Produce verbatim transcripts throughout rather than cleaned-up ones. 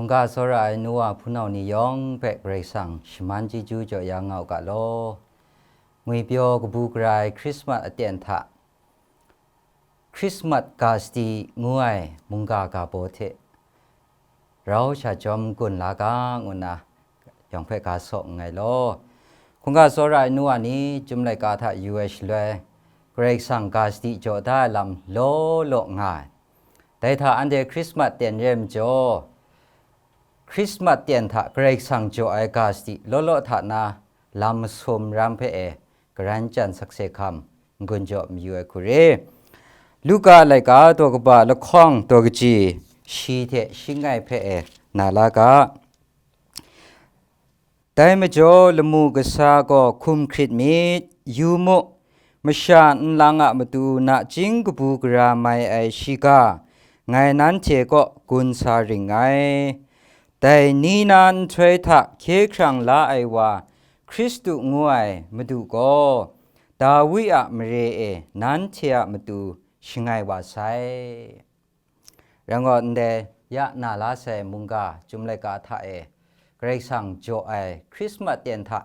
Ga tsawra ai nu wa hpunau ni yawng hpe Karai Kasang shaman chyeju jaw ya nga u ga law. Ngwipyaw kabu gara ai Hkrismat aten hta, Hkrismat ga sadi ngu ai mungga ga baw hte rau sha jawm n-gun la ga, ngu nna yawng hpe ga saw nngai law. Hkungga tsawra ai nu wa ni, Chyum laika hta yu ai shaloi, Karai Kasang ga sadi jaw da ai lam law law nga ai. Dai hta anhte Hkrismat ten re ai majaw, Hkrismat ten hta Karai Kasang jaw ai ga sadi law law hta na lam masum ram hpe e, garan chyan sakse hkam n-gun jaw mayu ai hku re. Luka laika daw kaba lahkawng daw kaji shi hte shi ngai hpe e na la ga. Dai majaw lamu kasa gaw hkum hkrit myit, yu mu, masha nlang a matu nachying kabu gara mai ai shiga, ngai nanhte kaw gun sa ring ngai. Dai ni na nhtoi hta hkye hkrang la ai wa, Hkristu ngu ai Madu gaw, Dawi a mare e nanhte a matu shangai wa sai. Rai ngut ndai, ya na la sai mungga Chyum laika hta e Karai Kasang jaw ai Hkrismat ten hta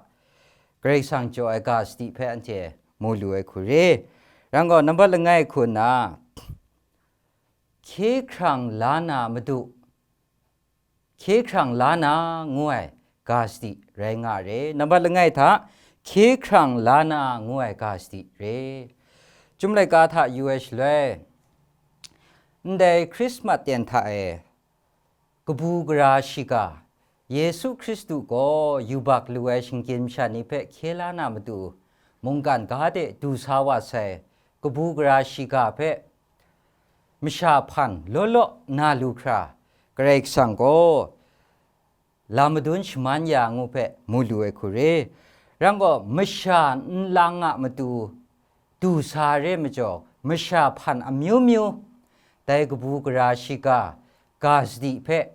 Karai Kasang jaw ai ga sadi hpe anhte mu lu ai hku re. Rai ngut, nambat langai hku nna, hkye hkrang la na madu, hkye hkrang la na ngu ai ga sadi rai nga re. Nambat langai hta, hkye hkrang la na ngu ai ga sadi re. Chyum laika hta yu ai shaloi, ndai Hkrismat ten hta e kabu gara shiga, Yesu Hkristu gaw yubak lu ai shinggyim masha ni hpe hkye la na matu, mungkan ga de du sa wa sai kabu gara shiga hpe masha hpan law law na lu hkra, Karai Kasang gaw lam madun shaman ya ngu hpe mu lu ai hku re. Rai gaw, masha nlang a matu du sa re majaw, masha hpan amyu myu dai kabu gara shiga, ga sadi hpe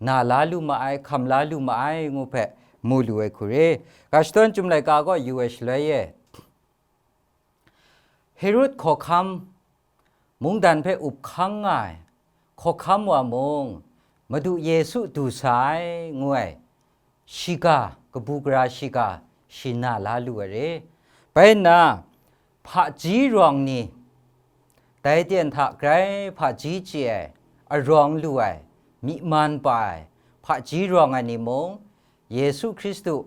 na la lu ma ai, hkam la lu ma ai ngu hpe mu lu ai hku re. Ga shadawn Chyum laika gaw yu ai shaloi e, Herod hkawhkam mungdan hpe up hkang nga ai hkawhkam wa mung, Madu Yesu du sa ai ngu ai shiga, kabu gara shiga shi na la lu ai re. Bai nna, hpaji rawng ni, dai ten hta grai hpaji chye ai, arawng lu ai, myi man pa ai, hpaji rawng ai ni mung, Yesu Hkristu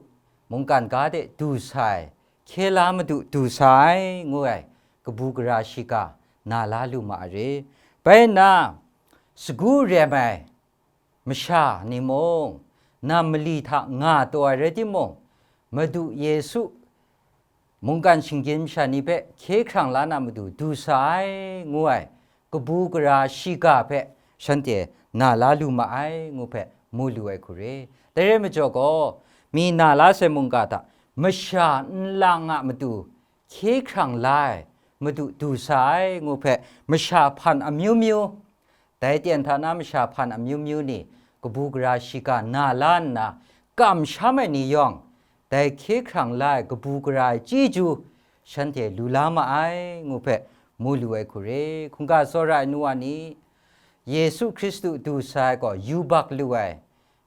mungkan ga de du sa ai, hkye la madu du sa ai ngu ai kabu gara shiga na la lu ma ai re. Bai nna, sagu rem ai masha ni mung, nam mali hta nga taw ai rai timung, Madu Yesu mungkan shinggyim masha ni hpe hkye hkrang la na matu du sa ai ngu ai kabu gara shiga hpe shanhte na la lu ma ai ngu hpe mu lu ai hku re. Dai rai majaw gaw, mi na la sai mungga hta masha nlang a matu hkye hkrang la ai, matu du sa ai ngu hpe masha hpan amyu myu, dai ten hta na masha hpan amyu myu ni kabu gara shiga na la nna kamsham ai ni yawng, dai hkye hkrang la ai kabu gara ai chyeju shanhte lu la ma ai ngu hpe mu lu ai hku re. Hkungga tsawra ai nu wa ni, Yesu Hkristu du sa ai gaw yubak lu ai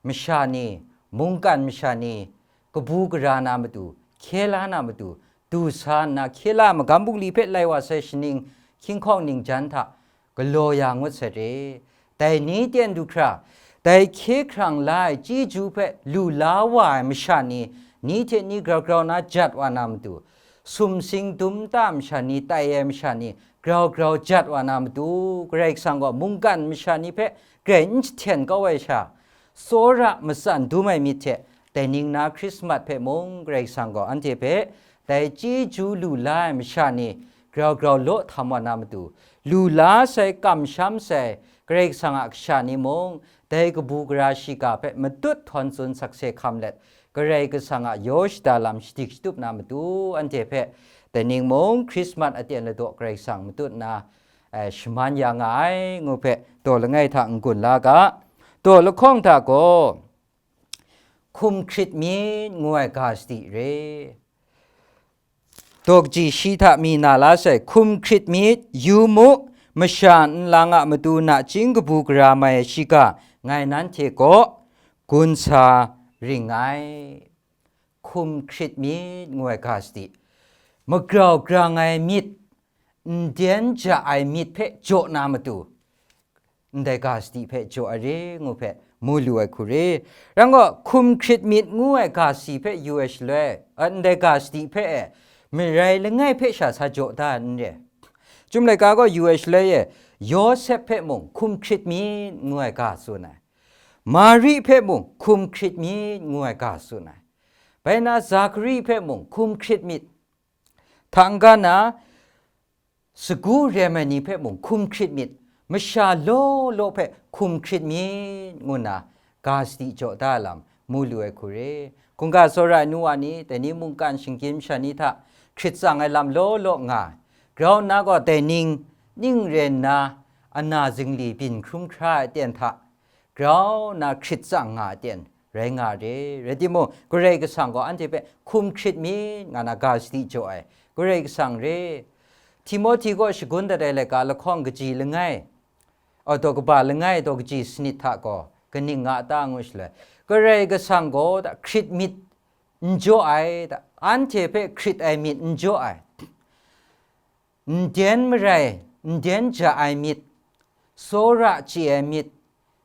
masha ni, mungkan masha ni, kabu gara na matu, hkye la na matu, du sa nna hkye la magam bungli hpe lai wa sai shaning hkying hkawng ningjan hta galaw ya ngut sai re. Dai ni ten du hkra, dai hkye hkrang la ai chyeju hpe lu la wa ai masha ni, ni hte ni grau grau na jat wa na matu, sumsing dum ta masha ni, tai ai masha ni, grau grau jat wa na matu, Karai Kasang gaw mungkan masha ni hpe grai n jahten kau ai sha, tsawra matsan dum ai myit hte, dai ning na Hkrismat hpe mung Karai Kasang gaw anhte hpe dai chyeju lu la ai masha ni grau grau law htam wa na matu, lu la sai, kamsham sai, Karai Kasang a kasha ni mung dai kabu gara shiga hpe matut htawn tsun sakse hkam let, Karai Kasang a yaw shada lam shadik shatup na matu, anhte hpe dai ning mung Hkrismat aten ladaw Karai Kasang matut nna, eh, shaman ya nga ai ngu hpe, daw langai hta n-gun la ga. Daw lahkawng hta gaw, hkum hkrit myit ngu ai ga sadi re. Daw kaji shi hta mi na la sai, hkum hkrit myit, yu mu, masha nlang a matu nachying kabu gara mai ai shiga, ngai nanhte kaw gun sa ring ai. Hkum hkrit myit ngu ai ga sadi, magrau grang ai myit, nden ja ai myit hpe jaw na matu, ndai ga sadi hpe jaw ai re ngu hpe mu lu ai hku re. Rai gaw, hkum hkrit myit ngu ai ga sadi hpe yu ai shaloi, a, ndai ga sadi hpe e, marai langai hpe sha sa jaw da ai n re. Chyum laika gaw yu ai shaloi e, Yawsep hpe mung hkum hkrit myit ngu ai ga tsun ai. Mari hpe mung hkum hkrit myit ngu ai ga tsun ai. Bai na Zakari hpe mung hkum hkrit myit. Hta n-ga na, sagu rem ai ni hpe mung hkum hkrit myit, masha law law hpe hkum hkrit myit, ngu nna ga sadi jaw da ai lam mu lu ai hku re. Hkungga tsawra ai nu wa ni, dai ni mungkan shinggyim masha ni hta hkrit tsang ai lam law law nga ai. Grau nna gaw, dai ning, ning rai nna, ana zingli byin hkrum hkra ai aten hta, grau nna hkrit tsang nga ai aten rai nga re. Rai timung, Karai Kasang gaw anhte hpe hkum hkrit myit, nga na ga sadi jaw ai Karai Kasang re. Timohti kaw shagun dat ai laika lahkawng kaji langai, a, daw kaba langai daw kaji sanit hta gaw kaning nga a ta ngu shaloi, Karai Kasang gaw da hkrit myit n jaw ai, da anhte hpe hkrit ai myit n jaw ai, nden marai, nden ja ai myit, tsawra chye ai myit,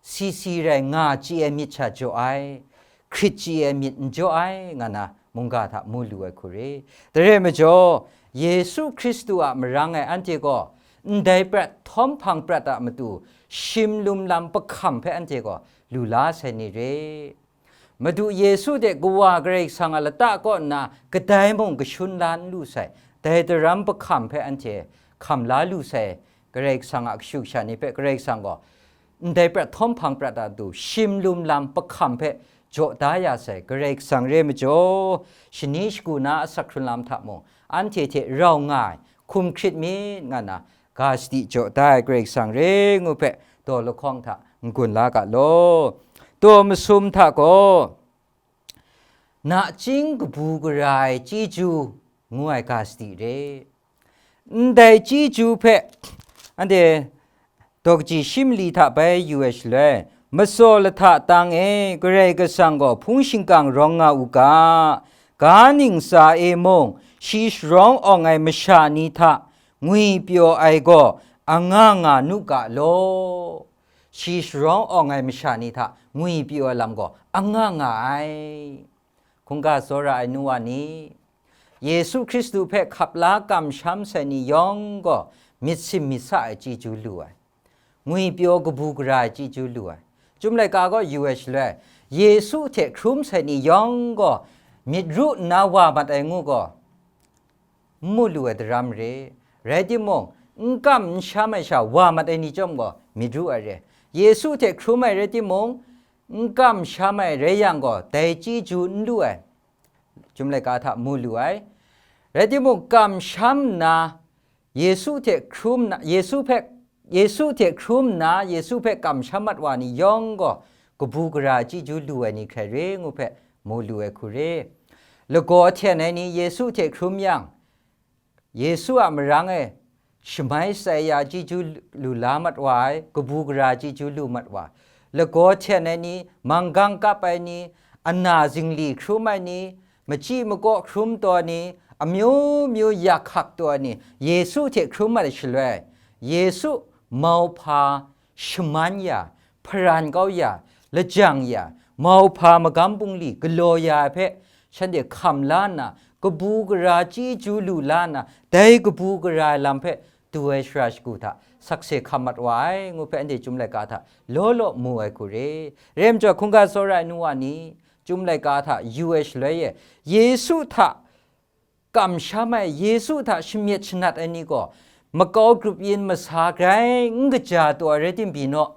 si si rai nga chye ai myit sha jaw ai, hkrit chye ai myit n jaw ai, nga na mungga hta mu lu ai hku re. Dai rai majaw, Yesu Hkristu a marang e anhte gaw ndai prat, htawm hpang prat a matu shim lum lam pahkam hpe anhte gaw lu la sai ni re. Madu Yesu hte Kawa Karai Kasang a lata kaw nna kadai mung kashun la n lu sai, dai daram pahkam hpe anhte hkam la lu sai, Karai Kasang a kashu kasha ni hpe Karai Kasang gaw ndai prat htawm hpang prat a du, shim lum lam pahkam hpe jaw da ya sai, Karai Kasang re majaw, shani shagu na asak hkrun lam hta mung, anhte hte rau nga ai, hkum hkrit myit, nga na, ga sadi jaw da ai Karai Kasang re ngu hpe, daw lahkawng hta n-gun la ga law. Daw masum hta gaw, nachying kabu gara ai chyeju ngu ai ga sadi re. Ndai chyeju hpe anhte daw kaji shi mali hta bai yu ai shaloi, matsaw lahta tang e Karai Kasang gaw hpung shingkang rawng nga u ga, ga ningsa e mung shi sharawng awng ai masha ni hta ngwipyaw ai gaw anga nga nu ga law. Shi sharawng awng ai masha ni hta ngwipyaw ai lam gaw anga nga ai. Hkungga tsawra ai nu wa ni, Yesu Hkristu hpe hkap la kamsham sai ni yawng gaw myit sim myit sa ai chyeju lu ai, ngwipyaw kabu gara ai chyeju lu ai. Chyum laika gaw yu ai shaloi, Yesu hte hkrum sai ni yawng gaw myit ru nna wa mat ai ngu gaw, n mu lu ai daram re. Rai timung, n kam n sham ai sha wa mat ai ni chyawm gaw myit ru ai re. Yesu hte hkrum ai rai timung, n kam sham ai rai yang gaw, dai chyeju n lu ai. Chyum laika hta mu lu ai. Rai timung, kamsham nna, Yesu hte hkrum nna, Yesu hpe, Yesu hte hkrum nna, Yesu hpe kamsham mat wa ni yawng gaw, kabu gara chyeju lu ai ni hkrai re ngu hpe mu lu ai hku re. Lagaw hten ai ni Yesu hte hkrum yang, Yesu a marang e shamai shatsai ya chyeju lu la mat wa ai, kabu gara chyeju lu mat wa, lagaw hten ai ni, manggang kap ai ni, ana zingli hkrum ai ni, machyi makaw hkrum taw ni, amyu myu yak hkak taw ni, Yesu hte hkrum mat ai shaloi, Yesu mauhpa shaman ya, hparan kau ya, lajang ya, mauhpa magam bungli galaw ya ai hpe, shanhte hkam la nna, kabu gara chyeju lu la nna, dai kabu gara ai lam hpe du ai shara shagu hta sakse hkam mat wa ai, ngu hpe anhte Chyum laika hta law law mu ai hku re. Rai majaw, hkungga tsawra ai nu wa ni, Chyum laika hta yu ai shaloi e, Yesu hta kamsham ai, Yesu hta shamyet shanat ai ni gaw, makau grup yin masa grai n kaja taw ai rai tim byin naw,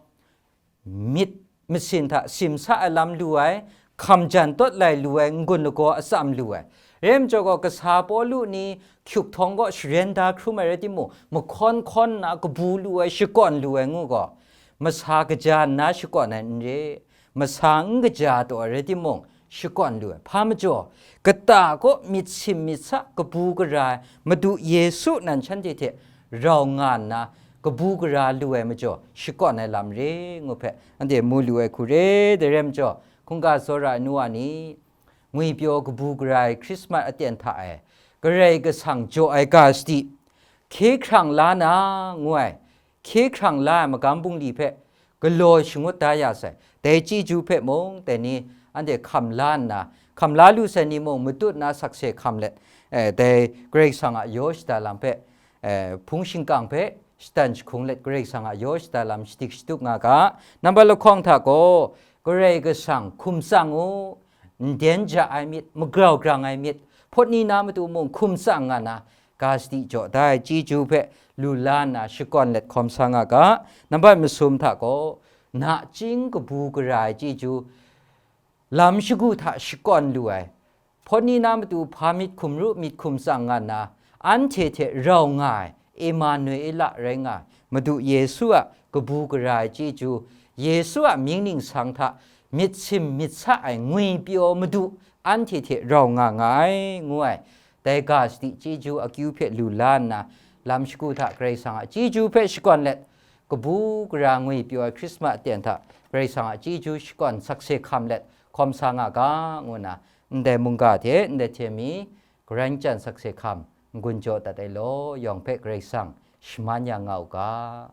myit masin hta simsa ai lam lu ai, hkam jan tawt lai lu ai n-gun lagaw atsam lu ai. Rai majaw gaw, kasa Pawlu ni hkyuk htawng kaw sharen da hkrum ai rai timung, mahkawn hkawn nna kabu lu ai, shakawn lu ai ngu gaw, masa kaja nna shakawn ai n re, masa n kaja taw ai rai timung, shakawn lu ai. Hpa majaw, kata kaw myit sim myit sa kabu gara ai Madu Yesu nan shanhte hte rau nga nna, kabu gara lu ai majaw, shakawn ai lam re ngu hpe, anhte mu lu ai hku re. Dai rai majaw, Mungga tsawra ai nu wa ni, ngwipyaw kabu gara ai Hkrismat aten hta e Karai Kasang jaw ai ga sadi, hkye hkrang la na ngu ai, hkye hkrang la ai magam bungli hpe galaw shangut da ya sai. Dai chyeju hpe mung dai ni anhte hkam la nna, hkam la lu sai ni mung matut na sakse hkam let, eh, dai Karai Kasang a yaw shada lam hpe, eh, hpung shingkang hpe shatan jahkung let Karai Kasang a yaw shada lam shadik shatup nga ga. Nambat lahkawng hta gaw, Karai Kasang hkum tsang u, nden ja ai myit, magrau grang ai myit, hpawt ni na matu mung hkum tsang nga na, ga sadi jaw da ai chyeju hpe lu la nna shakawn let hkawm sa nga ga. Nambat masum hta gaw, nachying kabu gara ai chyeju, lam shagu hta shakawn lu ai, hpawt ni na matu hpa myit hkum ru, myit hkum tsang nga nna, anhte hte rau nga ai Emanuela rai nga ai Madu Yesu a kabu gara ai chyeju, Yesu a mying ningsang hta myit sim myit sa ai ngwipyaw Madu anhte hte rau nga nga ai, ngu ai. Dai ga sadi chyeju akyu hpe lu la nna, lam shagu hta Karai Kasang a chyeju hpe shakawn let, kabu gara ngwipyaw ai Hkrismat aten hta Karai Kasang a chyeju shakawn sakse hkam let hkawm sa nga ga, ngu nna, ndai mungga hte ndai hte mi, garan chyan sakse hkam n-gun jaw dat ai law, yawng hpe Karai Kasang shaman ya nga u ga.